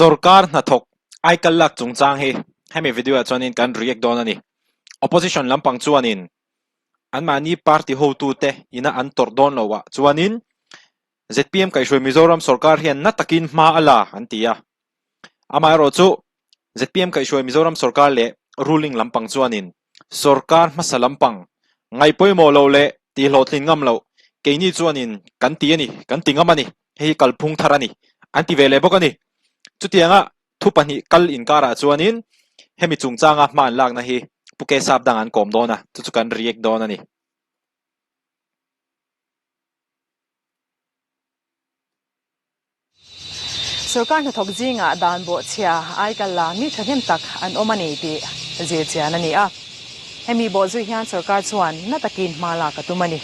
Sorkar hnathawk aikal lak chungchang hi hemi video ah chuanin kan react dawn a ni. Opposition lampang chuanin anmahni party hotute ina an tawrh dawn loh ah chuanin zpm kaihhruai Mizoram sorkar hian na takin hma a la an ti a. Amaherawh chu zpm kaihhruai Mizoram sorkar leh ruling lampang chuanin sorkar hmasa lampang ngaih pawimawh loh leh tihhlawhtlin ngam loh keini chuanin kan ti a ni, kan ti ngam a ni, hei hi kalphung thar a ni an ti ve leh bawk a ni. Chutianga thu pahnih kal inkarah chuanin hemi chungchanga hma an lakna hi Pu Kesap dang an kawm dawn a, chu chu kan react dawn a ni. Sorkar hnathawk zingah dan bawhchhia aikal la mi thahnem tak an awm a ni tih zir chian a ni a. Hemi bawhzui hian sorkar chuan na takin hma lak a tum a ni.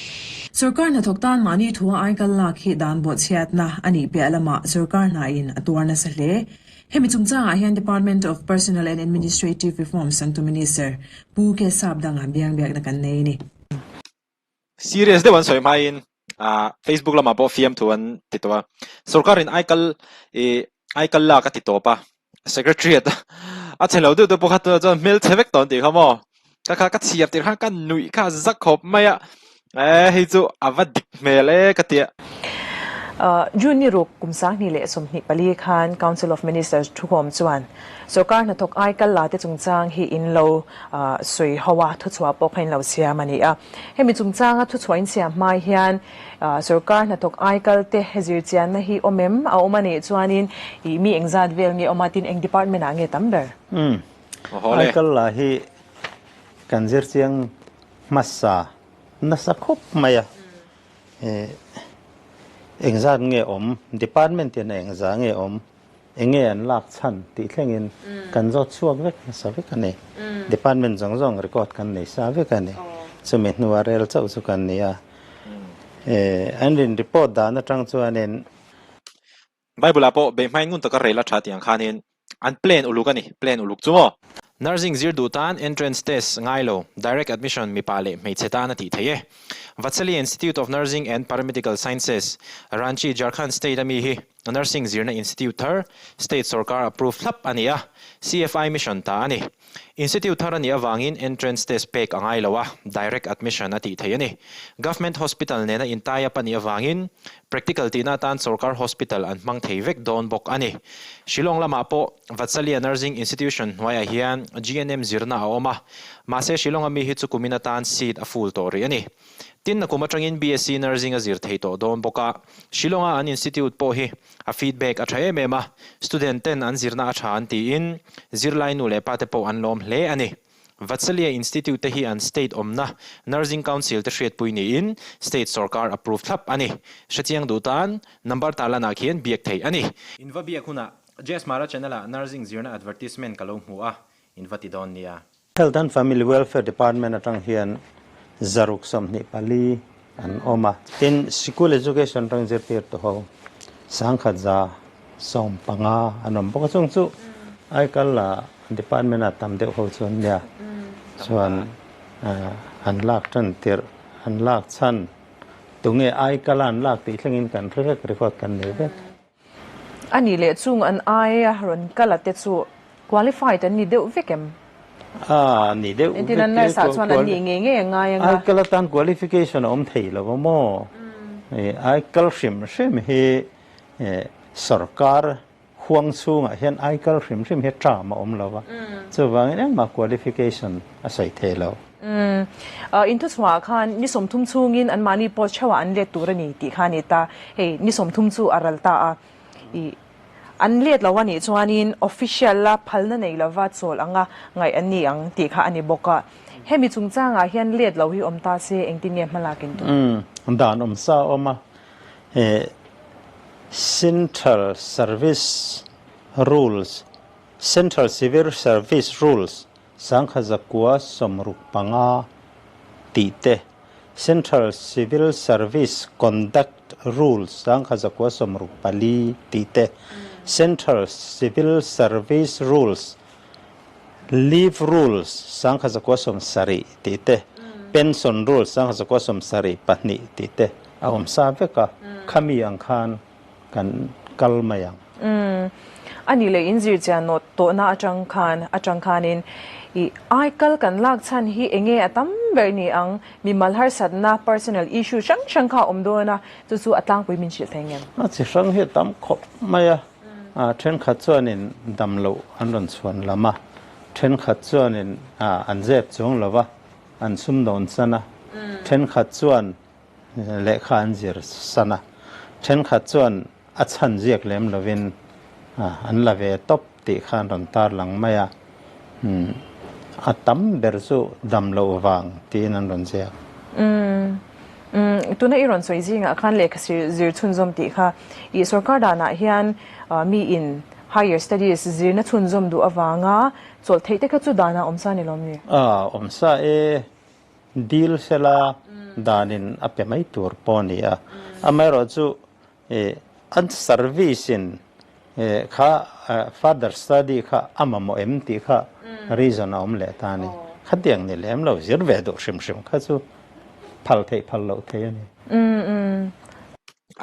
Sorkar hnathawk tan mahni thua aikal lak hi dan bawhchhiatna a nih piah lamah sorkar hnain a tuar nasa hle. Hemi chungchangah hian Department of Personnel and Administrative Reforms an tu Minister Pu Kesap dangah biangbiakna kan nei a ni. Serious deuh an sawi hmain ah Facebook lamah pawh fiamthu an ti tawh a. Sorkarin aikal ih aikal lak a ti tawp a. Secretariat a chhe lo deuh deuh pawh kha tunah chuan hmel chhe vek tawh an tih kha maw. Ka kha ka chhiar tir khan ka nuih kha a za khawp mai a. Eh hei chu a va dik hmel e ka ti a. June ni ruk kum 2024 khan Council of Ministers thukhawm chuan sorkar hnathawk aikal la te chungchang hi in lo sawi ho a, thuchhuah pawh kha in lo siam a ni a. Hemi chungchanga thuchhuah in siam hmai hian sorkar hnathawk aikal te zirchianna hi awm em? A awm a nih chuanin ih mi engzat vel nge awm a, tin eng department ah nge tam ber? Umm, aikal la hi kan zirchiang hmasa nasa khawp mai a, engzat nge awm, department in a engzah nge awm, Enge an lak chhan tih thlengin kan zawt chhuak vek hmasa vek a ni. Department zawng zawng record kan nei sa vek a ni. Chumi hnua rel chauh chu kan ni a. An rin report dan atang chuanin. Bible ah pawh beihmain ngun taka rel a tha tih ang khanin an plan uluk a ni, plan uluk chu maw? Nursing zir duh tan entrance test ngai lo, direct admission mipa leh hmeichhe tan a tih theih e. Vatsalya Institute of Nursing and Paramedical Sciences, Ranchi, Jharkhand State a mi hi Nursing zirna institute thar, state sorkar approve thlap a ni a, CFI mission ta a ni. Institute thar a nih avangin entrance test pek a ngai lo a, direct admission a tih theih a ni. Government hospital nena in tie up a nih avangin practical tihna atan sorkar hospital an hmang thei vek dawn bawk a ni. Shillong lamah pawh Vatsalya Nursing Institution hnuaiah hian GNM zirna a awm a, mahse Shillong-a mi hi chu kumin atan seat a full tawh rih a ni. Tin, a kum atangin BSc Nursing a zir thei tawh dawn bawk a, Shillong-a an institute pawh hi a feedback a tha em em a, student ten an zirna a tha an tiin zirlai nu leh pa te pawh an lawm hle a ni. Vatsalya Institute te hi an state awmna Nursing Council te hriatpui niin state sorkar approve thlap a ni. Hrechiang duh tan number tarlanah khian biak theih a ni. In va biak hunah Jazz Mara channel-ah nursing zirna advertisement ka lo hmu a, in va ti dawn nia. Health and Family Welfare Department atang hian 624 an awm a. Tin, Sikul Education atang zirtirtu ho 1115 an awm bawk a, chung chu aikal la department ah tam deuh ho chu an nia. Chuan an lak tan tirh, an lak chhan, tunge aikal a an lak tih thlengin kan hre vek, record kan nei vek. A nih leh chung an aia rawn kal a te chu qualified an ni deuh vek em? A ni deuh vek Entin an nurse ah chuan an nih ngei ngei a ngai anga. Ai kal atan qualification a awm thei lo a maw? Ai kal hrim hrim hi sorkar huang chhungah hian ai kal hrim hrim hi term a awm lo a, chuvangin engmah qualification a sawi thei lo. Umm. In thuchhuahah khan ni 30 chhungin anmahni post theuhah an let tur a ni tih kha a ni ta. Hei, ni 30 chu a ral ta a. Ih, an let lo a nih chuanin official la phalna nei lova chawl anga ngaih an ni ang tih kha a ni bawk a. Hemi chungchangah hian let lo hi awm ta se engtin nge hmalak in tum? Umm, dan awm sa a awm a. Ih, Central Service Rules, Central Civil Service Rules, 1965 tih te, Central Civil Service Conduct Rules 1964 tih te, Central Civil Service Rules, Leave Rules 1970 tih te, Pension Rules 1972 tih te a awm sa vek a, khami ang khan kan kal mai ang. Umm. A nih leh in zirchian nawt tawhna atang khan atang khanin i aikal kan lak chhan hi enge a tam ber ni ang? Mimal harsatna, personal issue, hrang hrang kha a awm dawn a, chu chu a tlangpui min hrilh thei ngem? A chi hrang hi a tam khawp mai a, thenkhat chuanin dam loh an rawn chhuan lam a, thenkhat chuanin an zep chuang lo va, an sumdawn chan a, thenkhat chuan lehkha an zir san a, thenkhat chuan a chhan ziak lem lovin an la ve tawp tih kha an rawn tar lang mai a, a tam ber chu dam loh vang tiin an rawn ziak. Tuna i rawn sawi zingah khan lehkha zir chhunzawm tih kha i sorkar danah hian miin higher studies zirna chhunzawm duh avanga chawlh theih te kha chu danah awm sa ni lawm ni? Awm sa e. Dil sela danin a pe mai tur pawh a ni a. Amaherawhchu an service in kha further study kha a mamawh em tih kha reason a awm leh ta a ni. Khatiang ni lem lo zir ve duh hrim hrim kha chu phal theih phal loh theih a ni.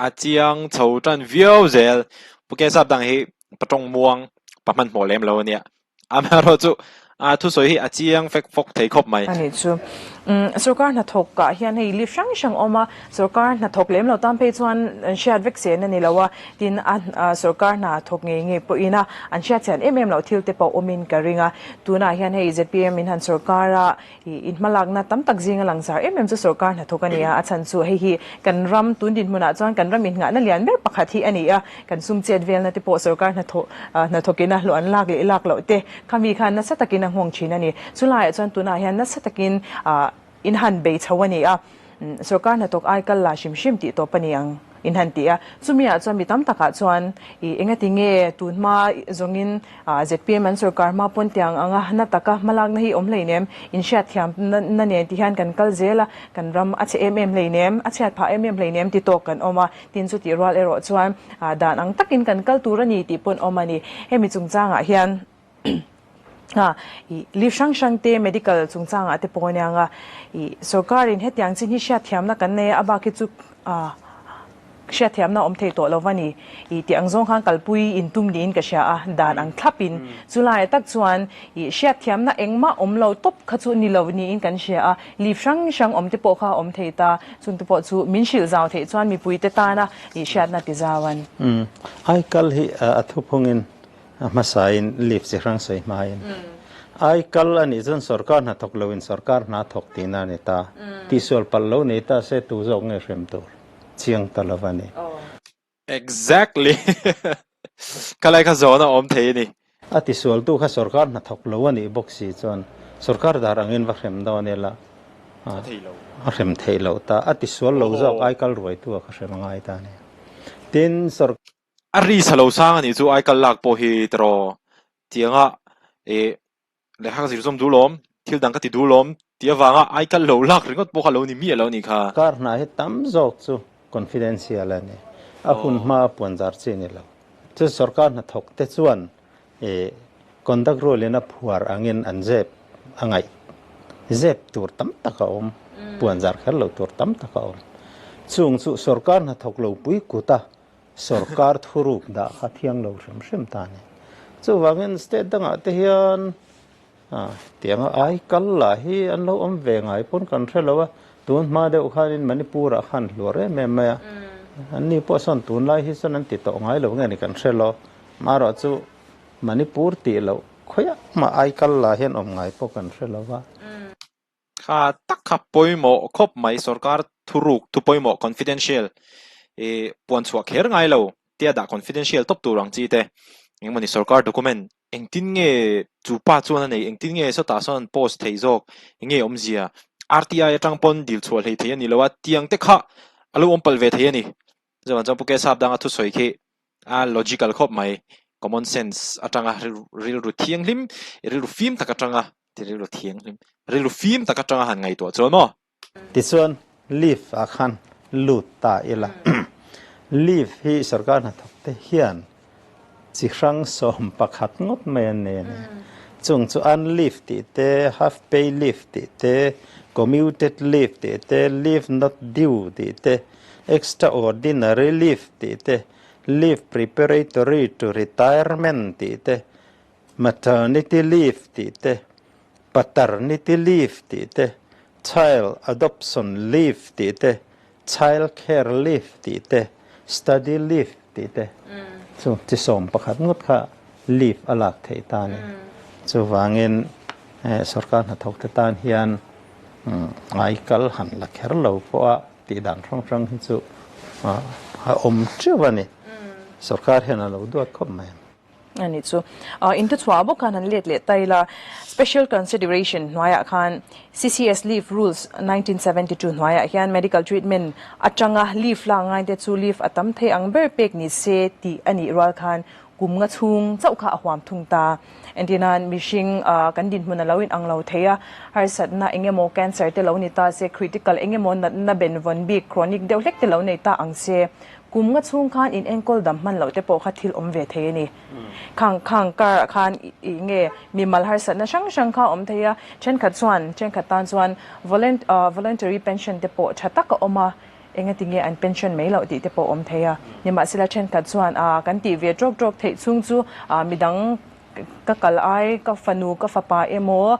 A chiang chho tan viau zel. Pu Kesap dang hi patawng muang pa hmanhmawh lem lo a nia. Amaherawh chu a thusawi hi a chiang fek fawk thei khawp mai. A nih chu. Sorkar hnathawk ah hian hei li hrang hrang awm a, sorkar hnathawk lem lo tan phei chuan an hriat vek chen a ni lo a, tin a sorkar hna thawk ngei ngei pawhin a an hriat chian em em loh thil te pawh awmin ka ring a. Tunah hian hei zpm in han sorkar a Ih, in hmalakna tam tak zinga langzar em em chu sorkar hnathawk a ni a, a chhan chu hei hi kan ram tun dinhmunah chuan kan ram inngahna lian ber pakhat hi a ni a, kan sum chet velna te pawh sorkar hnathawh hnathawkin a hlawh an lak leh lak loh te khami khan nasa takin a nghawng thin a ni. Chulaiah chuan tunah hian nasa takin ah in han bei chho a ni a, sorkar hnathawk ai kal la hrim hrim tih tawp a ni ang in han ti a, chumi ah chuan mi tam takah chuan ih engati nge tun hma zawngin ZPM an sorkar hma pawn tiang anga na taka hmalakna hi awm hleinem, inhriatthiam na nen ti hian kan kal zel a, kan ram a chhe em em hleinem, a chhiat phah em em hleinem ti tawk kan awm a, tin chutih rual erawh chuan dan ang takin kan kal tur a ni tih pawn awm a ni. Hemi chungchangah hian li hrang hrang te medical chungchangah te pawh aniang a, sorkarin hetiang chin hi hriatthiamna kan nei a, a bak hi chu Hriatthiamna awm thei tawh lo va ni. I tih ang zawng khan kalpui in tum niin ka hria a, dan ang thlapin. Chulaiah tak chuan i hriatthiamna engmah awm lo tawp kha chu ni lo niin kan hria a, leave hrang hrang awm te pawh kha a awm thei ta. Chung te pawh chu min hrilh zau theih chuan mipuite tana i hriatna ti zau an. Umm, aikal hi a thuphungin a hmasain leave chi hrang sawi hmain aikal a nih chuan sorkar hna thawk loin sorkar hna thawk tihna a ni ta. Tihsual palh lo nei ta se tu zawk nge hrem tur? Chiang ta lo a ni. Exactly! Ka lai kha zawn a awm thei a ni. A tisualtu kha sorkar hnathawk lo a nih bawk si chuan sorkar dar angin va hrem dawn ila a hrem theih loh ta. A tisual lo zawk aikal ruaitu a kha hrem a ngai ta a ni. Tin, sorkar. A ri sa lo sang a nih chu aikal lak pawh hi tiraw tianga eh Lehkha ka zir zawm duh lawm, thil dang ka ti duh lawm tih avanga ai kal lo lak ringawt pawh kha lo ni miah lo a nih kha. Kar hna hi tam zawk chu confidential a ni. A hun hma a puan zar chi a ni lo. Chu sorkar hnathawk te chuan conduct rule in a phuar angin an zep a ngaih zep tur tam tak a awm, puan zar kher lo tur tam tak a awm. Chung chu sorkar hnathawk lo pui kut a Sorkar thuruk dah kha thiang lo hrim hrim ta a ni. Chuvangin state dangah te hian tianga ai kal lah hi an lo awm ve ngai pawn kan hre lo a, tun hma deuh khanin Manipur ah khan hluar em em mai a, an ni pawh sawn tunlai hi chuan an ti tawh ngai lo nge ni kan hre lo, amaherawh chu Manipur tih loh khawiah mah ai kal lah hian awm ngai pawh kan hre lo va. Kha tak kha pawimawh khawp mai sorkar thuruk thu pawimawh confidential i puan chhuah kher ngai lo tia dah confidential tawp tur ang chi te engmawni sorkar document engtin nge chu pa chuan a nei engtin nge sawtah sawn an post thei zawk enge awmzia RTI atang pawn dil chhuah hlei thei a ni lo a tiang te kha a lo awm palh ve thei a ni. Chuan chuan Pu Kesap danga thusawi khi a logical khawp mai, common sense atanga rilru thianghlim, rilru fim tak atanga ti rilru thianghlim, rilru fim tak atanga han ngaihtuah chuan maw? Tichuan leave ah khan lut ta ila, leave hi sorkar hnathawk te hian chi hrang 11 ngawt mai an nei a ni. Chung chu unleave tih te, half pay leave tih te, commuted leave tih te, leave not due tih te, extraordinary leave tih te, Leave preparatory to retirement tih te, maternity leave tih te, paternity leave tih te, child adoption leave tih te, child care leave tih te, study leave tih te chu chi 11 ngawt kha leave a lak theih ta a ni. Chuvangin sorkar hnathawk te tan hian aikal han la kher lo pawh a tih dan hrang hrang hi chu a awm teuh a ni. Sorkar hian a lo duat khawp mai. A ni chu. In thuchhuah bawk khan han let leh ta ila, Special Consideration hnuaiah khan CCS Leave Rules 1972 hnuaiah hian medical treatment atanga leave lak ngaite chu leave a tam thei ang ber pek ni se tih a nih rual khan kum nga chhung chauh kha a huam thung ta. Entirnan mihring kan dinhmun a lo inang lo thei a, harsatna eng emaw cancer te lo ni ta se, critical eng emaw natna benvawn bik chronic deuh hlek te lo nei ta ang se, Kum nga chhung khan in enkawl dam hman loh te pawh kha thil awm ve thei a ni. Khang khang kar ah khan i nge mimal harsatna hrang hrang kha awm thei a, thenkhat chuan thenkhat tan chuan voluntary pension te pawh tha tak a awm a, engati nge an pension mai loh tih te pawh awm thei a. Nimahsela thenkhat chuan kan tih ve trawk trawk theih chhung chu midang Ka kal ai, ka fanu, ka fapa emaw,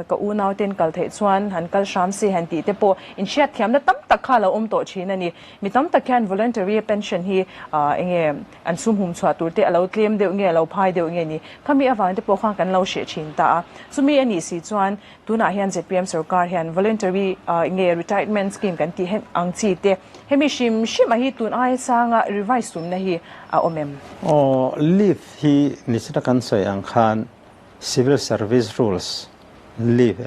ka unau ten kal theih chuan han kal hram se han tih te pawh inhriatthiamna tam tak kha a lo awm tawh thin a ni. Mi tam tak hian voluntary pension hi enge an sum hum chhuah tur te a lo tlem deuh nge a lo phai deuh nge ni. Khami avang te pawh khan kan lo hreh thin ta a. Chumi a nih si chuan tunah hian zpm sorkar hian voluntary nge retirement scheme kan tih ang chi te hemi hrim hrim a hi tun aia sanga revise tumna hi a awm em? Aw, leave hi nichina kan sawi ang khan Civil Service Rules leave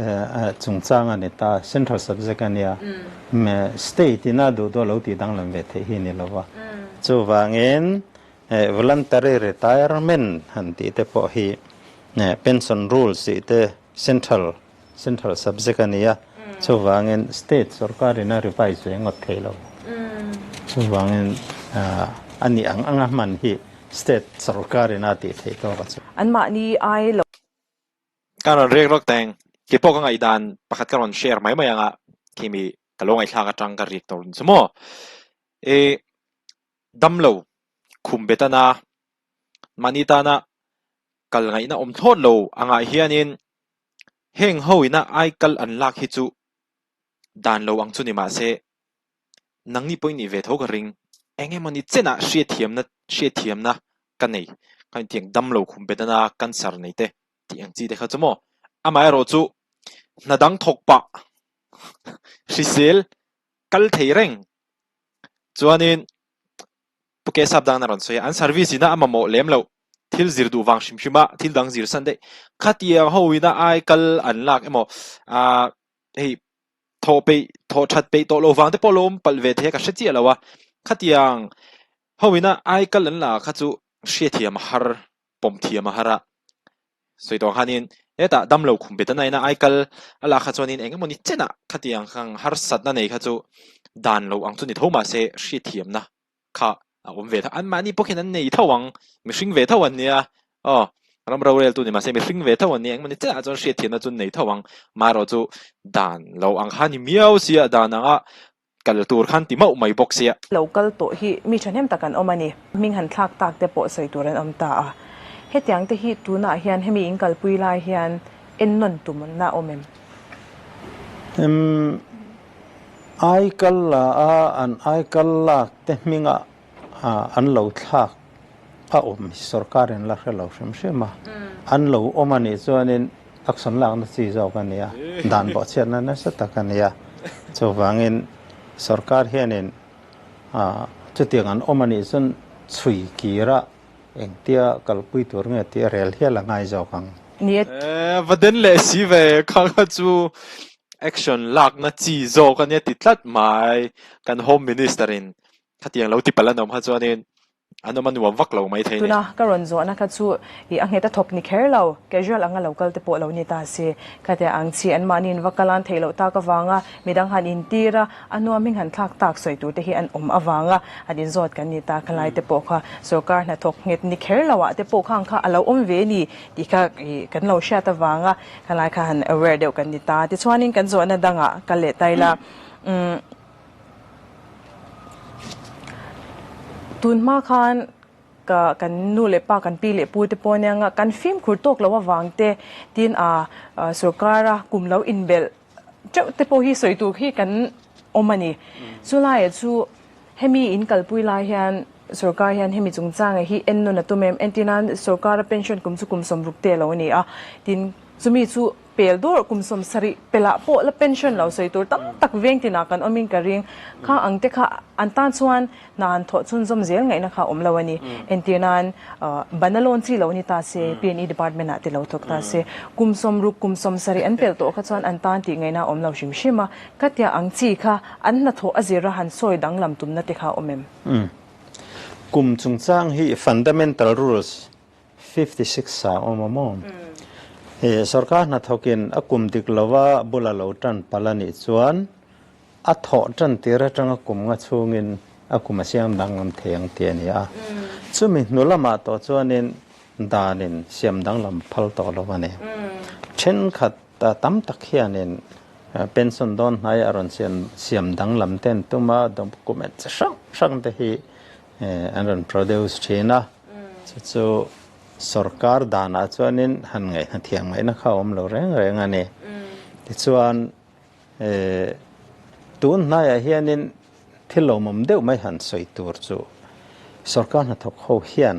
chungchang a ni ta, Central subject a nia, State ina duh duh lo tih danglam ve theih hi ni lo va. Chuvangin Voluntary Retirement han tih te pawh hi Pension Rules tih te Central Central subject a nia, chuvangin state sorkarin a revise ve ngawt thei lo. Chuvangin a nih ang anga hman hi state sorkarin a tih theih tawk a chu. Anmahni ai lo. Ka rawn riak rawk teng. Keipawh ka ngaihdan pakhat ka rawn share mai mai anga khimi ka lo ngaihthlak atang ka riak tawh chu maw. I damlo khum bet ana mahni tana kal ngaihna awm thlawt lo angah hianin heng ho ina ai kal an lak hi chu dan lo ang chu ni mahse nangni pawhin nih ve tho ka ring. Eng emawni chenah hriatthiamna hriatthiamna ka nei ka intiang dam lo khum bet ana cancer nei te tih ang chi te kha chu maw. Amaherawh chu hna dang thawk pah hrisel kal thei reng chuanin Pu Kesap dangin a rawn sawi a, an service ina a mamawh lem loh, thil zir duh vang hrim hrim a, thil dang zir san daih. Khatiang ho ina ai kal an lak emaw, aah hei thawh peih, thawh that peih tawh lo vang te pawh lo awm palh ve thei a, ka hre chiah lo a. Khatiang ho ina ai kal an la kha chu hriathiam a har, pawm thiam a har a. Sawi tawh ang khanin hetah damlo khum bet a naina ai kal a lak kha chuanin eng emawni chenah khatiang kang harsatna nei kha chu dan lo ang chu ni tho mahse hriathiamna kha a awm ve tho. Anmahni pawh khian an nei tho ang, mihring ve tho an nia. Aw, ram roreltu ni mahse mihring ve tho an nia, engmawni chiahah chuan hriatthiamna chu an nei tho ang. Maherawh chu dan lo ang kha ni miau sia, dan anga kal tur khan ti mauh mai bawk sia. Lo kal tawh hi mi thahnem tak an awm a ni. Hming han thlak tak te pawh sawi tur an awm ta a. Hetiang te hi tunah hian hemi in kalpui lai hian ennawn tumna a awm em? Imm. Aikal la a an aikal lak te hminga an lo thlak a awm hi sorkar in la hre lo hrim hrim a, an lo awm a nih chuanin action lakna chi zawk a nia, dan bawhchhiatna nasa tak a nia. Chuvangin sorkar hianin chutiang an awm a nih chuan chhui kira Engtia kalpui tur nge tih a rel hial a ngai zawk ang. Ni e. Eh, va den leh si ve, kha kha chu action lakna chi zawk a nia ti tlat mai. Kan Home Minister in khatiang lo ti palh an awm kha chuanin an awm a nuam vak lo mai thei ni. Tuna ka rawn zawhna kha chu i a nghet a thawk ni kher lo, casual anga lo kal te pawh lo ni ta si. Khatia ang chi anmahni in va kal an theih loh tak avanga midang han intir a, A nuam hming han thlak tak sawi tur te hi an awm avanga an inzawt kan ni ta khalai te pawh kha sorkar hnathawk nghet ni kher lo ah te pawh khang kha a lo awm ve ni tih kha ih kan lo hriat avanga khalai kha han aware deuh kan ni ta. Tichuanin kan zawhna dangah kal leh ta ila umm. Tun hma khan ka kan nu leh pa kan pi leh pu te pawh nia nga kan fimkhur tawk lo avang te tin a sorkar a kum lo inbelh teuh te pawh hi sawi tur hi kan awm a ni. Chulaiah chu hemi in kalpui lai hian sorkar hian hemi chungchanga hi en nawn a tum em? Entirnan sorkar a pension kum chu kum 60 te a lo ni a, tin chumi chu Pel dawr kum 70 pelah pawh la pension lo sawi tur tam tak veng tinah kan awmin ka ring. Kha ang te kha an tan chuan hna han thawh chhunzawm zel ngaihna kha awm lo a ni. Entir nan ban a lawn chi lo ni ta se, P&E department ah te lo thawk ta se, kum 60 kum 70 an pel tawh kha chuan an tan tih ngaihna a awm lo hrim hrim a. Khatia ang chi kha an hnathawh a zira han sawi danglam tumna te kha a awm em? Kum chungchang hi fundamental rules 56 a awm a maw? He sorkar hnathawkin a kum dik lova bul a lo tan palh a nih chuan a thawh tan tir atanga kum nga chhungin a kum a siam danglam thei ang tih a ni a. Chumi hnu lamah tawh chuanin danin siam danglam phal tawh lo a ni. Thenkhat tam tak hianin pension dawn hnai a rawn siam danglam ten tuma document chi hrang hrang te hi an rawn produce thin a, chu chu sorkar danah chuanin han ngaihna thiam ngaihna kha a awm lo reng reng a ni. Tichuan tun hnaiah hianin thil lawmawm deuh mai han sawi tur chu sorkar hnathawk ho hian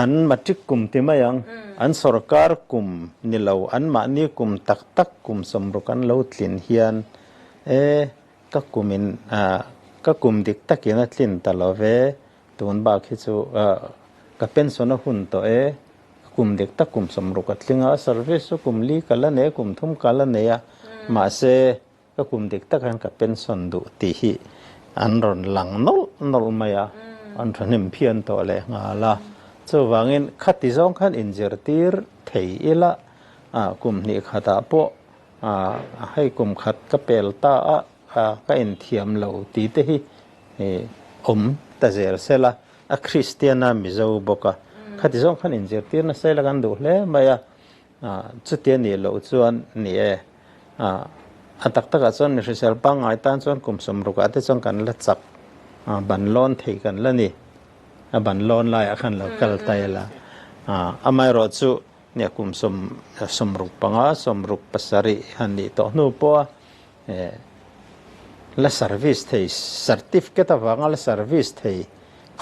an matric kum ti mai ang, an sorkar kum ni lo anmahni kum tak tak kum 60 an lo tlin hian e Ka kumin ka kum dik takin a tlin ta lo ve, tun bak hi chu ka pension a hun tawh e, ka kum dik tak kum 60 a tling a, service chu kum li ka la nei a, kum thum ka la nei a, mahse ka kum dik tak hian ka pension duh tih hi an rawn lang nawlh nawlh mai a, an thahnem phian tawh leh nghal a, chuvangin khati zawng khan inzirtir thei ila kum hnih khatah pawh Hei kum khat ka pel ta a, ka inthiam lo tih te hi awm ta zel sela, a Kristian a Mizo bawk a, khati zawng khan inzirtir nasa ila kan duh hle mai a, chutia nih loh chuan ni e, a tak takah chuan mi hrisel pangngai tan chuan kum 60 ah te chuan kan la chak ban lawn thei kan la ni, a ban lawn laiah khan lo kal ta ila, amaherawh chu Nia kum 65, 67 han nih tawh hnu pawha la service thei, certificate avanga la service thei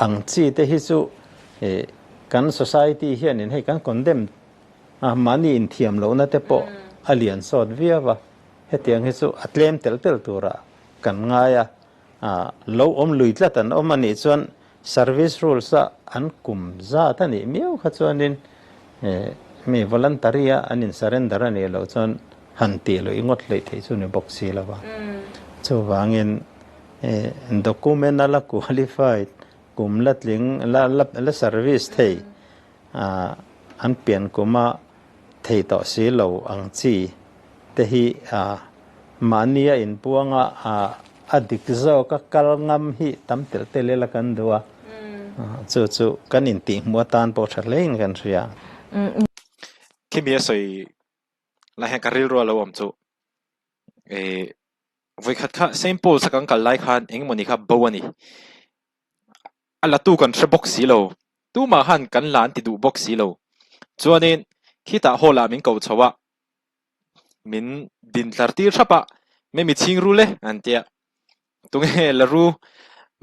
ang chi te hi chu kan society hianin hei kan condemn a, mahni inthiam lohna te pawh a lian sawt viau a, hetiang hi chu a tlem tel tel turah kan ngai a. Lo awm lui tlat an awm a nih chuan service rules a an kum zat a nih miau kha chuanin mi voluntary a an in surrender a nih loh chuan han tih loh i ngawt hleih theih chu ni bawk si lo va. Chuvangin document a la qualified kum la tling la la service thei an pian kuma thei tawh si lo ang chi te hi mahni a inpuang a, a dik zawk a kal ngam hi tam telh telh ila kan duh a, chu chu kan intihhmuh atan pawh tha hlein kan hria. Khimi a sawi lai hian ka rilru a lo awm chu eh vawikhat kha Saint Paul's a kan kal lai khan engemaw ni kha bo a ni. A latu kan hre bawk si lo. Tumah khan kan la an ti duh bawk si lo. Chuanin khitah hall ah min ko chho a, min din tlar tir thlap a, me mi chhing ru le an tia. Tunge la ru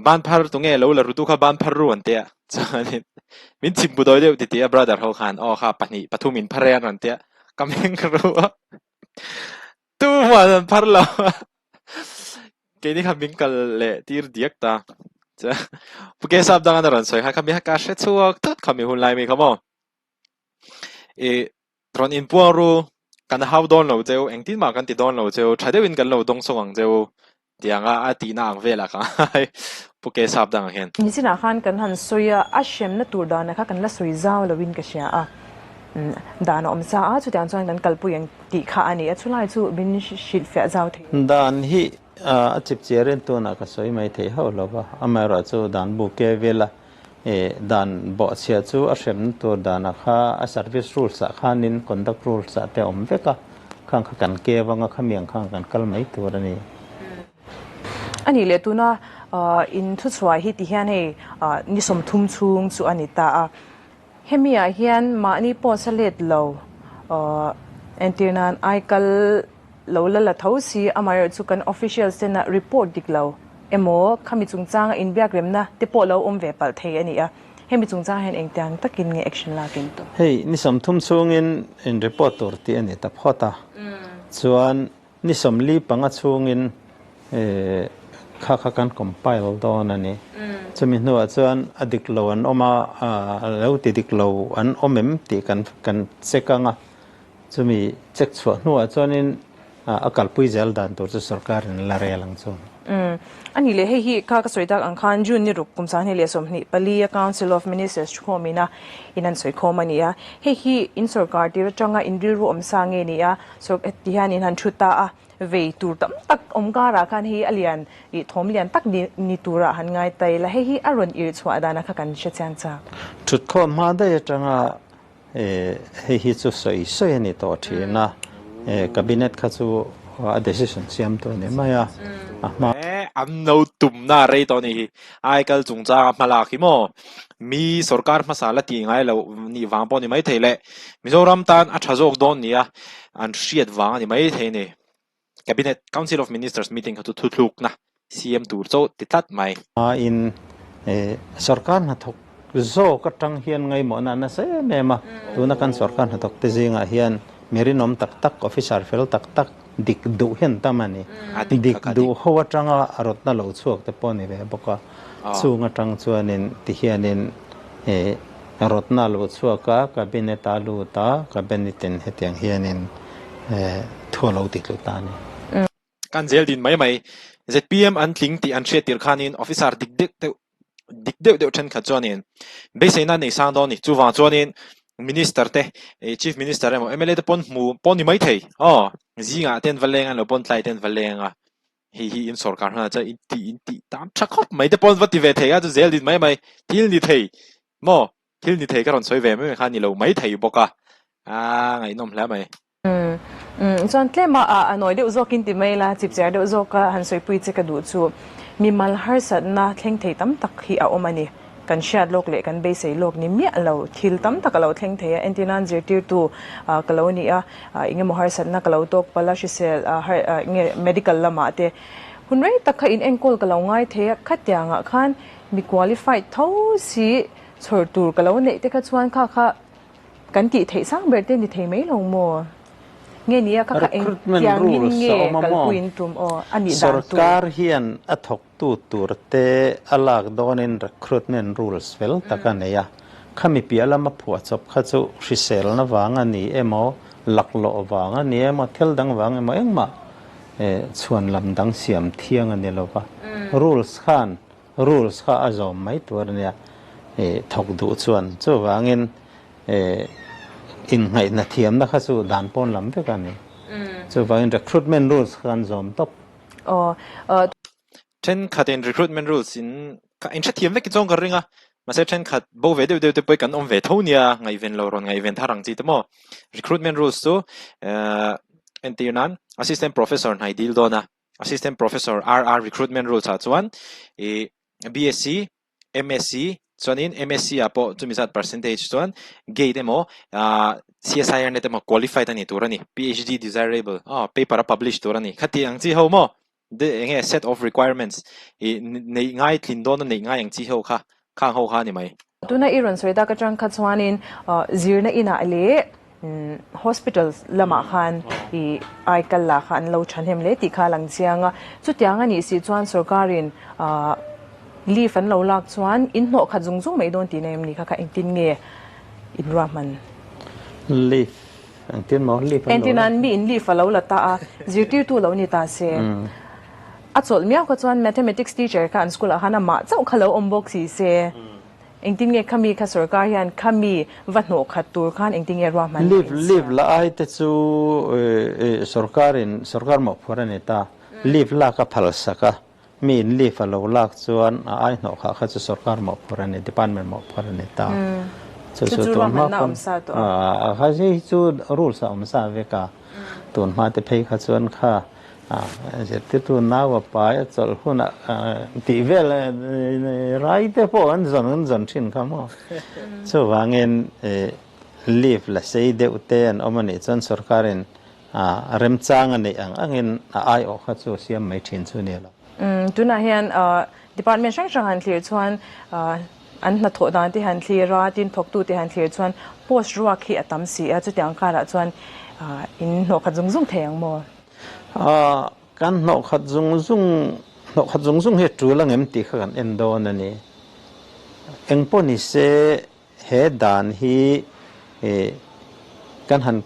ban phar tunge lo la rutu kha ban phar ru an tia. Chuanin min chhim bu dawi deuh ti ti a brother ho khan aw kha pahnih pathum in phar e an rawn tia. Ka meng ru a. Tumah an phar lo a. Keini kha min kal leh tir diak ta. Chuan Pu Kesap dang an rawn sawi kha khami ka hre chhuak tlat khami hun lai mi kha maw. I rawn inpuang ru kan hau dawn lo cheu engtin mah kan ti dawn lo cheu tha deuhin kan lo dawng sawng ang cheu tianga a tihna ang velah ka ngai Pu Kesap dang ah hian. Nichinah khan kan han sawi a, a hremna tur danah kha kan la sawi zau loin ka hria a. Dan a awm sa a, chutiang chuan kan kalpui ang tih kha a ni a, chulai chu min hrilhfiah zau thei. Dan hi a chip chiarin tunah ka sawi mai thei hauh lo va, amaherawhchu dan bu ke vela dan bawhchhia chu a hremna tur danah kha a service rules ah khanin conduct rules ah te a awm vek a, khang kha kan ke vanga khami ang khan kan kal mai tur a ni. A nih leh tuna In thuchhuah hi tihian hei ni 30 chhung chu a ni ta a. Hemi ah hian mahni post a let lo entir nan aikal lo la la tho si amaherawh chu kan officials tena report dik lo emaw khami chungchanga inbiak remna te pawh lo awm ve palh thei a ni a. Hemi chungchang hian engtiang takin nge action lak in tum? Hei ni 30 chhungin in report tur tih a ni ta phawt a, chuan Ni 45 chhungin kha kha kan compile dawn a ni. Chumi hnuah chuan a dik lo an awm a, a lo ti dik lo an awm em tih kan kan check ang a. Chumi check chhuah hnuah chuanin a kalpui zel dan tur chu sorkarin la rel ang chu. A nih leh hei hi kha ka sawi tak ang khan June ni ruk kum 2024 a Council of Ministers thukhawmin a in an sawi khawm a ni a. Hei hi in sorkar tir atanga in rilru awm sa nge ni a? Saw heti hian in han thu ta a, vei tur tam tak awm karah khan hei a lian ih thawm lian tak ni ni turah han ngai ta ila, hei hi a rawn irh chhuah danah kha kan hre chiang chak. Thutkhawm hma daih atanga hei hi chu sawi sawi a ni tawh thin a, Cabinet kha chu a decision siam tu a ni mai a, a hma. An lo tumna rei tawh a nih hi. Aikal chungchanga hmalak hi maw? Mi sorkar hmasa la tih ngai lo nih vang pawh a ni maithei le. Mizoram tan a tha zawk dawn nia an hriat vang a ni maithei a ni. Cabinet, Council of Ministers meeting kha chu thuthlukna siam tur chauh ti tlat mai. In sorkar hnathawk zawk atang hian ngaimawhna a nasa em em a, tuna kan sorkar hnathawk te zingah hian mi rinawm tak tak, officer fel tak tak, dik duh hi an tam a ni. Dik duh ho atanga a rawtna lo chhuak te pawh a ni ve bawk a. Chung atang chuanin tihianin rawtna a lo chhuak a, cabinet a lut a, cabinet in hetiang hianin thu a lo ti tlu ta a ni. Kan zel din mai mai. ZPM an tling tih an hriat tir khanin officer dik deuh deuh dik deuh deuh thenkhat chuanin beiseina nei sang dawn a ni. Chuvang chuanin Minister te, Chief Minister emaw mla te pawn hmu pawh ni mai thei. Aw, zingah te an va leng a, lo pawn tlai te an va leng a. Hei hi in sorkar hmanah chuan in tih in tih tan tha khawp mai te pawn va ti ve thei a, chu zel din mai mai. Thil ni thei maw? Thil ni thei ka rawn sawi ve mai mai kha a ni lo mai thei bawk a. Aa ngaihnawm hle mai. Umm chuan tlem a a nawi deuh zawkin ti mai la, chipchiar deuh zawka han sawipui che ka duh chu mimal harsatna thleng thei tam tak hi a awm a ni. Kan hriat lawk leh kan beisei lawk ni miah lo thil tam tak a lo thleng thei a, entir nan zirtirtu ka lo ni a, eng emaw harsatna ka lo tawk palh a, hrisel eng nge medical lamah te hun rei tak kha in enkawl ka lo ngai thei a, khatiangah khan mi qualified tho si chhawr tur ka lo neih te kha chuan kha kha Kan tih theih sang ber te ni thei mai lo maw? Nge nia ka kha eng Recruitment tiangin rules a nge awm a maw? kalpuiin tum aw a nih dan tur. Sorkar hian a thawktu tur te a lak dawnin recruitment rules fel tak a nei a. Khami piah lama phuahchawp kha chu hriselna vang a ni emaw, laklawh vang a ni emaw, thil dang vang emaw engmah chhuan lam dang siam thiang a ni lo va. Rules khan Rules kha a zawm mai tur a nia, thawk duh chuan. Chuvangin inngaihna thiamna kha chu dan pawn lam vek a ni. Chuvangin recruitment rules kha kan zawm tawp. Thenkhatin recruitment rules in kha in hrethiam vek chuan ka ring a, mahse thenkhat bo ve deuh deuh te pawh hi kan awm ve tho nia, ngaihven lo rawn ngaihven thar ang chi te maw. Recruitment rules chu entir nan assistant professor hnai dil dawn a. Assistant Professor RR Recruitment Rules ah chuan ih BSc, MSc chuanin MSc ah pawh chumi zat percentage chuan gate emaw ah CSIR net emaw qualified a ni tur a ni. PhD desirable aw paper a publish tur a ni. Khati ang chi ho maw de eng nge set of requirements ih neih ngai tlin dawna neih ngai ang chi ho kha khang ho kha a ni mai. Tuna i rawn sawi tak atang kha chuanin zirna inah leh Hospital lamah khan i aikal lah kha an lo thahnem hle tih kha a lang chiang a. Chutiang a nih si chuan sorkarin leave an lo lak chuan in hnawh khat zung zung mai dawn tihna em ni kha kha engtin nge in ruahman? Leave engtin maw leave an lo lak? Entirnan mi in leave a lo la ta a, zirtirtu lo ni ta se. A chawlh miau kha chuan mathematics teacher kha an school ah khan amah chauh kha lo awm bawk si se. Engtin nge khami kha sorkar hian khami va hnawh khat tur khan engtin nge ruahman a Leave insiam? leave la ai te chu sorkar in sorkar mawhphur a ni ta. Leave lak a phal sak a, mi in leave a lo lak chuan a ai hnawh khah kha chu sorkar mawhphur a ni, department mawhphur a ni ta. Chu Chu chu chu tun hma ruahmanna a pawn awm sa tawh a. a kha hi chu rules a awm sa vek a. Tun hma te phei kha chuan kha. Zirtirtu nau a pai a chawlh hunah tih vel rai te pawh an zawn an zawn thin kha maw. Chuvangin leave la sei deuh te an awm a nih chuan sorkarin remchang a neih ang angin a aiawh kha chu a siam mai thin chu a ni lo. Tunah hian department hrang hrang han thlir chuan an hnathawh dan te han thlir a, tin thawktu te han thlir chuan post ruak hi a tam si a, chutiang karah chuan in hnawhkhat zung zung thei ang maw? Kan hnawhkhat zung zung, hnawhkhat zung zung hi a tul angem tih kha kan en dawn a ni. Engpawh ni se he dan hi kan han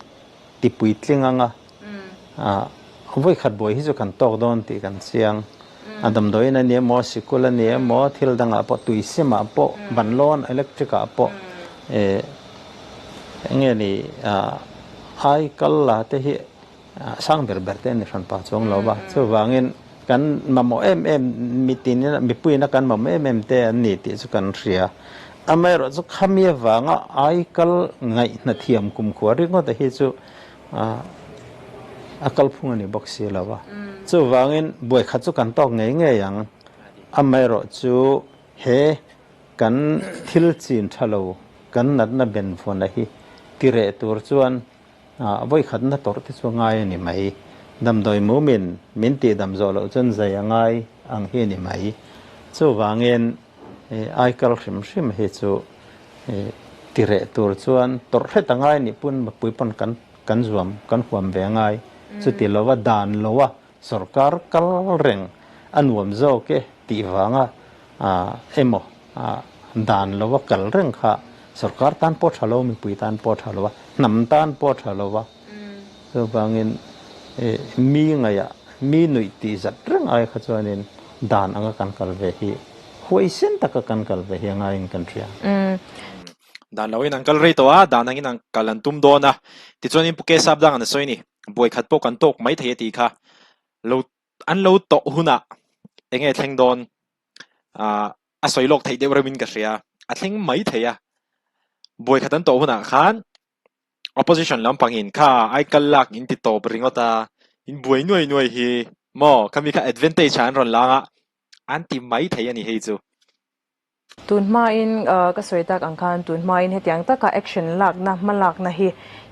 ti puitling ang a, vawikhat buai hi chu kan tawk dawn tih kan chiang. A damdawiin a ni emaw, sikul a ni emaw, thil dangah pawh, tuisimah pawh, banlawn electric ah pawh eng nge ni aikal la te hi sang ber ber te a ni hran pah chuang lo va. Chuvangin kan mamawh em em mitin mipuiin a kan mamawh em em te an ni tih chu kan hria. Amaherawh chu khami avanga aikal ngaihna thiam kumkhua ringawt a hi chu a kalphung a ni bawk si lo va. Chuvangin buaikhat chu kan tawk ngei ngei ang. Amaherawh chu he kan thil chin tha lo kan natna benvawn a hi tireh tur chuan Vawikhatna tawrh te chu a ngai a ni mai. Damdawi mumin min tihdam zawh loh chuan zai a ngai ang hi a ni mai. Chuvangin aikal hrim hrim hi chu tireh tur chuan tawrh hret a ngai nih pawn mipui pawn kan kan zuam kan huam ve a ngai. Chuti lova dan loa Sorkar kal reng a nuam zawk e tih vanga emaw dan lova kal reng kha sorkar tan pawh tha lo, mipui tan pawh tha lo a, hnam tan pawh tha lo a. Chuvangin mi ngaihah mi nuih tih zat reng ai kha chuanin dan anga kan kal ve hi huaisen taka kan kal ve hi a ngaiin kan hria. Dan loin an kal rei tawh a, dan angin an kal an tum dawn a. Tichuanin Pu Kesap dang an sawi a ni. Buai khat pawh kan tawk mai thei a tih kha lo an lo tawh hunah eng nge thleng dawn ah a sawi lawk theih deuh reuhin ka hria a thleng mai thei a buai khat an tawh hunah khan opposition lampangin kha ai kal lak in ti tawp ringawt a in buai nuai nuai hi maw khami kha advantage ah an rawn lang a an ti mai thei a ni hei chu. Tun hmain ka sawi tak ang khan tun hmain hetiang taka action lakna hma lakna hi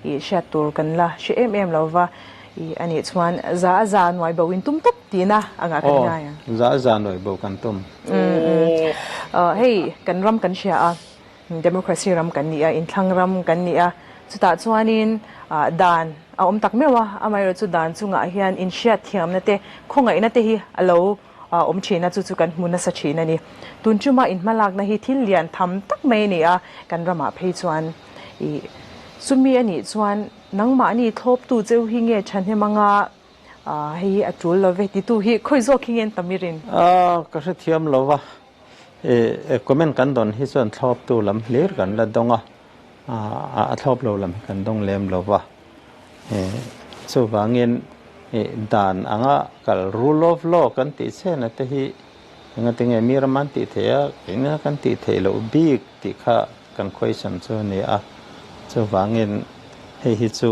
i hriat tur kan la hre em em lo va i a nih chuan za a za nuai bo in tum tawp tihna angah kan ngai ang. Aw, za a za nuai bo kan tum. Hei kan ram kan hria a, democracy ram kan ni a, inthlang ram kan ni a, chutah chuanin dan a awm tak meuh a, amaherawhchu dan chungah hian inhriatthiamna te khawngaihna te hi a lo awm thin a, chu chu kan hmu nasa thin a ni. Tun chuma inhmalakna hi thil lian tham tak mai a ni a, kan ramah phei chuan ih chumi a nih chuan nangmahni thlawptu cheu hi nge thahnem anga hei hi a tul lo ve titu hi khawi zawk hi nge an tam i rin? Ka hrethiam lo va, ih comment kan dawn hi chuan thlawptu lam hlir kan la dawng a, a thlawp lo lam hi kan dawng lem lo va. Chuvangin dan anga kal rule of law kan tih chhena te hi engatinge mi ram an tih theih a, eng kan tih theih loh bik tih kha kan question chu a ni a. Chuvangin hei hi chu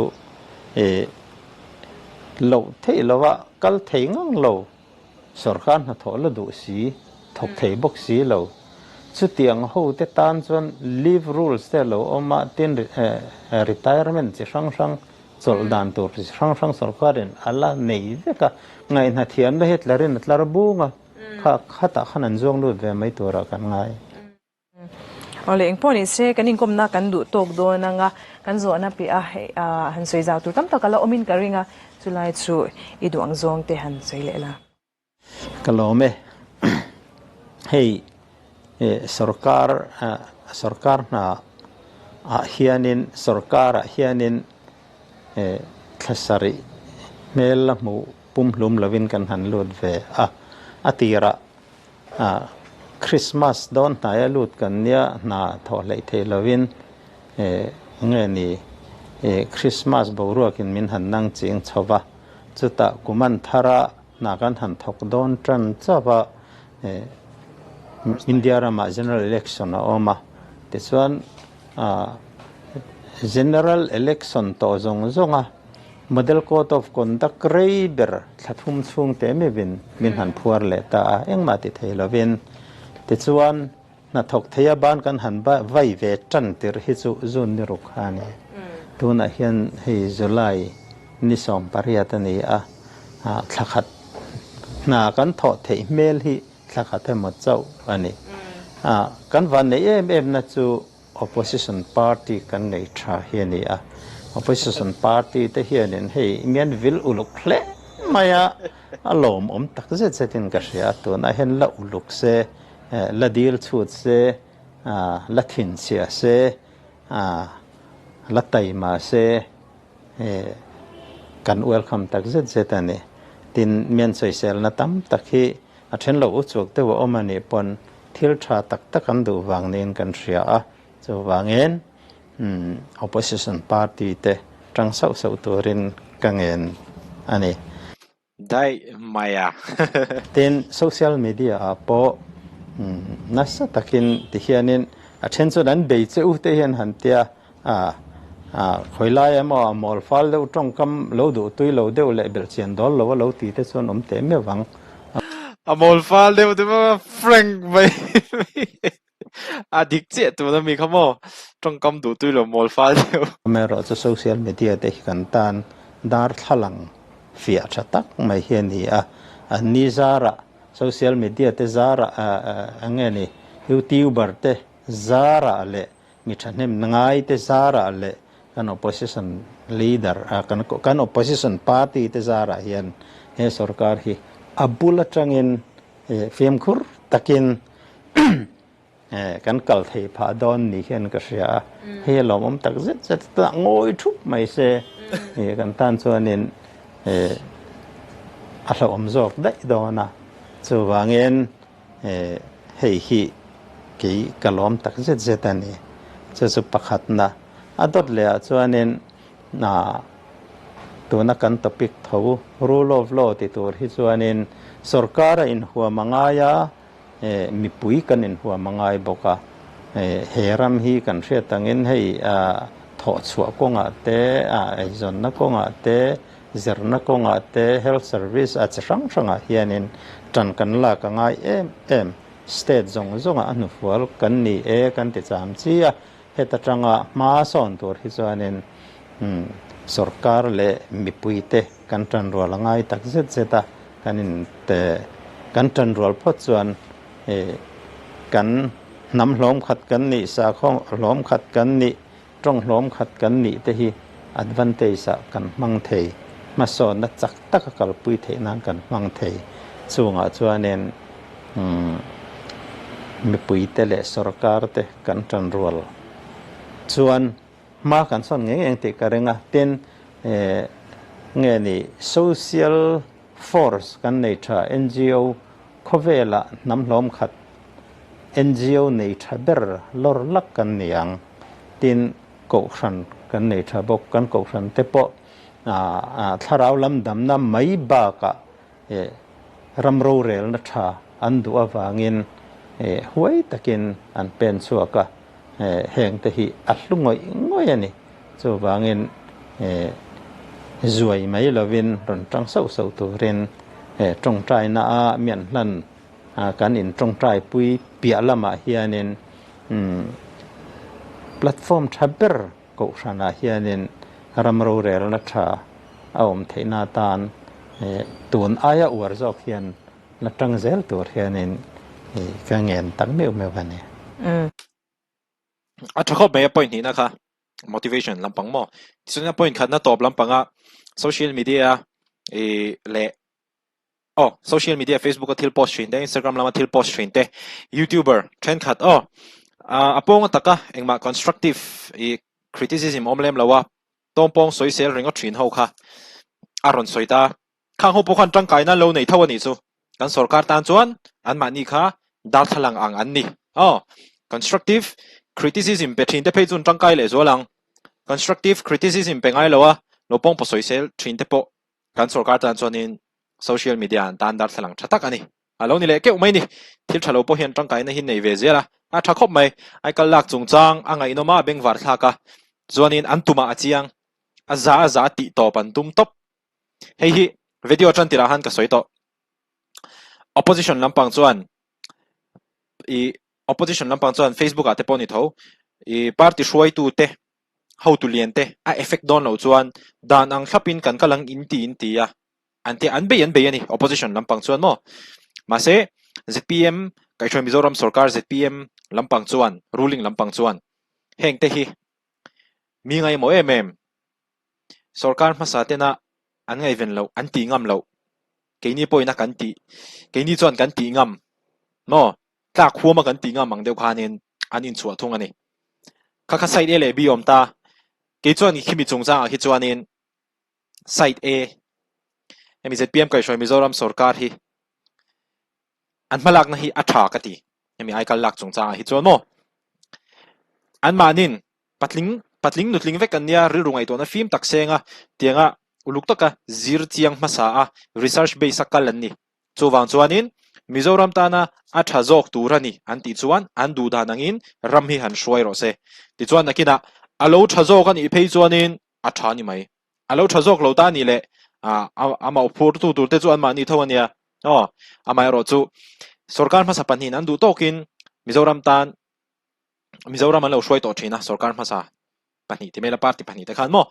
loh theih lova kal thei ngang lo. Sorkar hnathawh la duh si, thawk thei bawk si lo. Chutiang ho te tan chuan leave rules te a lo awm a, tin retirement chi hrang hrang, chawlh dan tur chi hrang hrang sorkarin a la nei vek a. Ngaihna thiamna hi tlarin a tlar bung a, kha khatah khan an zuang lut ve mai turah kan ngai. Awle engpawh ni se kan inkawmna kan duh tawk dawn anga kan zawhna piah a han sawi zau tur tam tak a la awmin ka ring a, chulai chu i duh ang zawng te han sawi leh la. Ka lawm e. Hei sorkar sorkar hna ah hianin sorkar ah hianin thla sarih hmel la hmuh pumhlum lovin kan han lut ve a, a tirah Christmas dawn hnaia lut kan nia hna thawh hleih theih lovin nge ni Christmas boruakin min han nang ching chho va, chutah kum an thar a hna kan han thawk dawn tan chauh a, India ramah General Election a awm a, tichuan General Election tawh zawng zawng a. Model Code of Conduct rei ber thla thum chhung te meuhin min han phuar leh ta a, engmah ti thei lovin. Tichuan, hnathawk theia ban kan han vai ve tan tirh hi chu June ni ruk kha a ni. Tunah hian hei July ni 18 a ni a, thla khat hna kan thawh theih hmel hi thla khat emaw chauh a ni. Kan vanneih em em na chu Opposition party kan nei tha hi a ni a, opposition party te hianin hei mian vil uluk hle mai a, a lawmawm tak zet zetin ka hria a, tunah hian la uluk se, la dil chhut se, la thinchhia se, la taima se, kan welcome tak zet zet a ni. Tin, mian sawiselna tam tak hi A then lo uchuak deuh a awm a nih pawn thil tha tak tak an duh vang niin kan hria a, chuvangin opposition party te tang sauh sauh turin ka ngen a ni. Daih mai a. Tin, social media ah pawh nasa takin tihianin a then chuan an bei che u te hian han tia A, a, khawi lai emaw a mawl fal deuh tawngkam lo duh tui lo deuh leh belhchian dawl lo a lo ti te chuan awm teh meuh ang. A mawl fal deuh te pawh frank mai a dik chiah tun ami kha maw tawngkam duh tui lo mawl fal deuh. Amaherawh chu social media te hi kan tan darthlalang fiah tha tak mai hi a ni a, an ni zarah social media te zarah eng nge ni youtuber te zarah leh Mi thahnem ngai te zarah leh kan opposition leader kan kan opposition party te zarah hian he sorkar hi a bul atangin fimkhur takin kan kal thei phah dawn ni hian ka hria a, hei a lawmawm tak zet zet a ngawi thup mai se kan tan chuanin a hlauhawm zawk daih dawn a, chuvangin Hei hi kei ka lawm tak zet zet a ni. Chu chu pakhatna. A dawt lehah chuanin tuna kan topic tho rule of law ti tur hi chuanin sorkar a inhuam a ngai a, mipui kan inhuam a ngai bawk a. He ram hi kan hriat angin hei thawhchhuah kawngah te, eizawnna kawngah te, Zirna kawngah te health service a chi hrang hrangah hianin tan kan lak a ngai em em. State zawng zawngah a hnufual kan ni e kan ti cham chi a, heta tanga hma sawn tur hi chuanin sorkar leh mipuite kan tanrual a ngai tak zet zet a, kan in kan tanrual phawt chuan kan hnam hlawm khat kan nih, sakhaw hlawm khat kan nih, Tawng hlawm khat kan nih te hi advantage ah kan hmang thei, hmasawnna chak tak a kalpui theih nan kan hmang thei. Chungah chuanin mipui te leh sorkar te kan tanrual chuan hma kan sawn ngei ngei ang tih ka ring a. Tin, nge ni social force kan nei tha, NGO khawvelah hnam hlawm khat NGO nei tha ber lawr lak kan ni ang. Tin, Kohhran kan nei tha bawk. Kan Kohhran te pawh thlarau lam damna mai bakah ram rorelna tha an duh avangin huai takin an pen chhuak a, heng te hi a hlu ngawih ngawih a ni. Chuvangin zuai mai lovin rawn tang sauh sauh turin tawngtaina a mian hlan Kan in tawngtai pui piah lamah hianin platform tha ber kohhranah hianin ram rorelna tha a awm theihna atan tun aia uar zawk hian la tang zel tur hianin ka ngen tak meuh meuh a ni. A tha khawp mai a point hnihna kha motivation lampang maw? Tichuan a point khatna tawp lampanga social media leh Aw, social media Facebook a thil post thin te, Instagram lama thil post thin te, YouTuber thenkhat aw, a pawng a taka engmah constructive i criticism awm lem lo a, tawngpawng sawisel ringawt thin ho kha a rawn sawi ta. Khang ho pawh khan tangkaina lo nei tho a nih chu. Kan sorkar tan chuan anmahni kha darthlalang ang an ni. Aw, constructive criticism pe thin te phei chuan tangkai lehzual ang. Constructive criticism pe ngai lo a, lo pawngpaw sawisel thin te pawh Kan sorkar tan chuanin social media an tan darthlalang tha tak a ni. A lo ni leh keuh mai ni. Thil tha lo pawh hian tangkaina hi nei ve zel a, a tha khawp mai. Aikal lak chungchang a ngaihnawm a, a bengvar thlak a, chuanin an tumah a chiang. A za a za tih tawp an tum tawp. Hei hi video tan tirah han ka sawi tawh. Opposition lampang chuan i opposition lampang chuan Facebook ah te pawh ni tho i party hruaitu te hotu lian te a effect dawn loh chuan dan ang thlapin kan kal ang in ti in ti a an tia an bei an bei a ni opposition lampang chuan maw. Mahse zpm kaihhruai Mizoram sorkar zpm lampang chuan ruling lampang chuan heng te hi mi ngaihmawh em em Sorkar hmasa tena an ngaihven loh, an tih ngam loh, keini pawhin a kan tih, keini chuan kan tih ngam maw, tlak huama kan tih ngam ang deuh khanin an inchhuah thung a ni. Kha kha side A leh B awm ta, kei chuan khimi chungchangah khi chuanin side A, hemi zpm kaihhruai Mizoram sorkar hi an hmalakna hi a tha ka ti, hemi aikal lak chungchangah hi chuan maw, anmahnin Patling, patling nutling vek an nia, rilru ngaihtuahna fim tak senga tianga uluk taka zir chiang hmasa a research base a kal an ni. Chuvang chuanin Mizoram tana a tha zawk tur a ni an tih chuan an duh dan angin ram hi han hruai rawh se. Tichuan nakinah a lo tha zawk a nih phei chuanin a tha ni mai. A lo tha zawk lo ta nih leh a mauphurtu tur te chu anmahni tho a nia. Aw, amaherawh chu sorkar hmasa pahnihin an duh tawkin Mizoram tan Mizoram an lo hruai tawh thin a, sorkar hmasa pahnih ti maila party pahnih te khan maw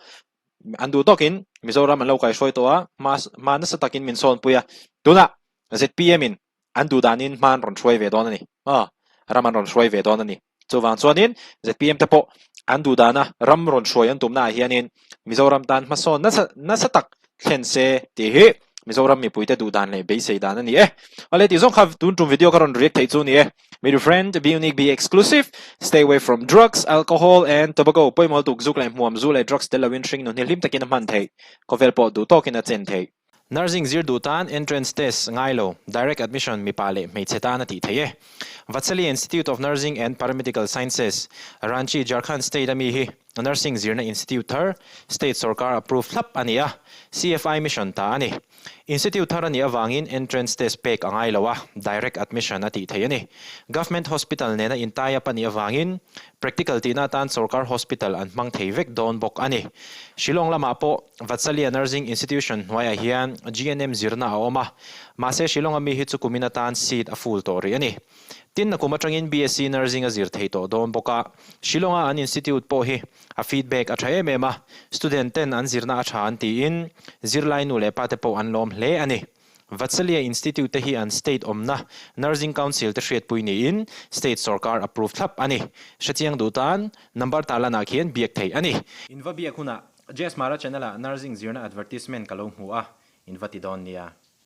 an duh tawkin Mizoram an lo kaihruai tawh a, hma hma nasa takin min sawnpui a, tunah zpm in an duh danin hma an rawn hruai ve dawn a ni, aw ram an rawn hruai ve dawn a ni. Chuvang chuanin zpm te pawh an duh dana ram rawn hruai an tumnaah hianin Mizoram tan hmasawn nasa nasa tak thlen se tih hi Mizoram mipuite duh dan leh beisei dan a ni e. Awle tih zawng kha tun tum video ka rawn react theih chu a ni e. Meet your friend, be unique, be exclusive, stay away from drugs, alcohol and tobacco. Pawimawh tuk zuk leh hmuam zu leh drugs tel loin hring nun hi hlim takin a hman theih. Khawvel pawh duh tawkin a chen theih. Nursing zir duh tan entrance test ngai lo, direct admission mipa leh hmeichhe tan a tih theih e. Vatsali Institute of Nursing and Paramedical Sciences, Ranchi, Jharkhand State a mi hi Nursing zirna institute thar, state sorkar approve thlap a ni a, CFI mission ta a ni. Institute thar a nih avangin entrance test pek a ngai lo a, direct admission a tih theih a ni. Government hospital nena in tie up a nih avangin practical tihna atan sorkar hospital an hmang thei vek dawn bawk a ni. Shillong lamah pawh Vatsalya Nursing Institution hnuaiah hian GNM zirna a awm a, mahse Shillong-a mi hi chu kumin atan seat a full tawh rih a ni. Tin, a kum atangin BSc Nursing a zir thei tawh dawn bawk a, Shillong-a an institute pawh hi a feedback a tha em em a, student ten an zirna a tha an tiin zirlai nu leh pa te pawh an lawm hle a ni. Vatsalya Institute te hi an state awmna Nursing Council te hriatpui niin state sorkar approve thlap a ni. Hrechiang duh tan number tarlanah khian biak theih a ni. In va biak hunah Jazz Mara channel ah Nursing zirna advertisement ka lo hmu a, in va ti dawn nia.